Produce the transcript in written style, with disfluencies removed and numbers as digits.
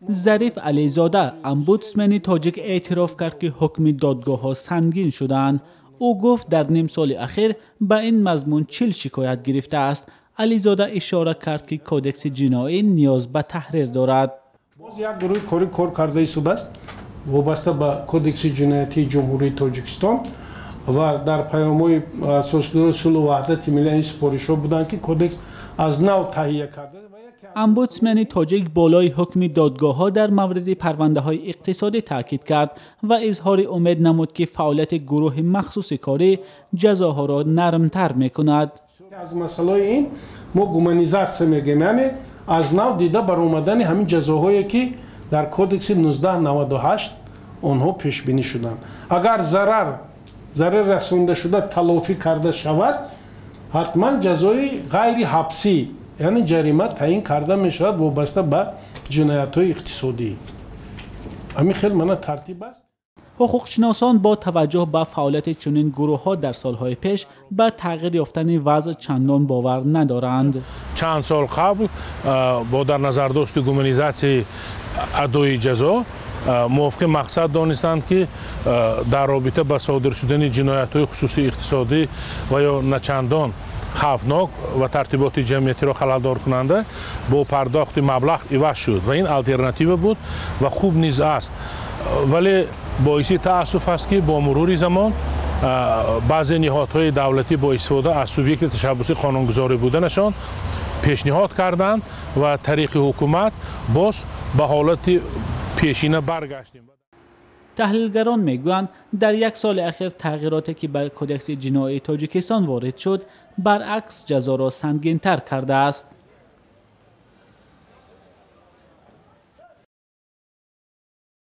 Зариф Ализода, омбудсмени тоҷик, эътироф кард, ки ҳукми додгоҳҳо сангин шудаанд. Ӯ гуфт, дар ним соли ахир ба ин мазмун 40 шикоят гирифтааст. Ализода ишора кард, ки кодекси ҷиноӣ ниёз ба таҳрир дорад. Боз як гурӯҳи корӣ кор карда истодааст вобаста ба кодекси ҷиноятии Ҷумҳурии Тоҷикистон ва дар паёмҳои асосгузори сулҳу ваҳдати миллӣ ин супоришҳо буданд, ки кодекс аз нав таҳия карда. Омбудсмени тоҷик болои ҳукми додгоҳҳо дар мавриди парвандаҳои иқтисодӣ таъкид кард ва изҳори умед намуд, ки фаъолияти гурӯҳи махсуси корӣ ҷазоҳоро нармтар мекунад. Аз масъалаи ин мо гуманизатсия мегӯем, яъне аз нав дида баромадани ҳамин ҷазоҳое, ки дар кодекси 1998 онҳо пешбинӣ шуданд. Агар зарар расонда шуда талофӣ карда шавад, ҳатман ҷазои ғайри ҳабсӣ, яъне ҷарима таъин карда мешавад вобаста ба ҷиноятҳои иқтисодӣ. Ҳамин хел мана тартиб аст. Ҳуқуқшиносон бо таваҷҷӯҳ ба фаъолияти чунин гурӯҳҳо дар солҳои пеш ба тағйир ёфтани вазъ чандон бовар надоранд. Чанд сол қабл бо дар назардошти гуманизатсияи адои ҷазо мувофиқи мақсад донистанд, ки дар робита ба содир шудани ҷиноятҳои хусусии иқтисодӣ ва ё начандон хавфнок ва тартиботи ҷамъиятиро халалдоркунанда бо пардохти маблағ иваз шуд ва ин алтернатива буд ва хуб низ аст. Вале боиси таассуф аст, ки бо мурури замон баъзе ниҳодҳои давлатӣ бо истифода аз субъекти ташаббуси қонунгузорӣ буданашон пешниҳод карданд ва тариқи ҳукумат боз ба ҳолати пешина баргаштем. Таҳлилгарон мегӯянд, дар як соли ахир тағйироте, ки ба кодекси ҷиноии Тоҷикистон ворид шуд, баръакс ҷазоро сангинтар кардааст.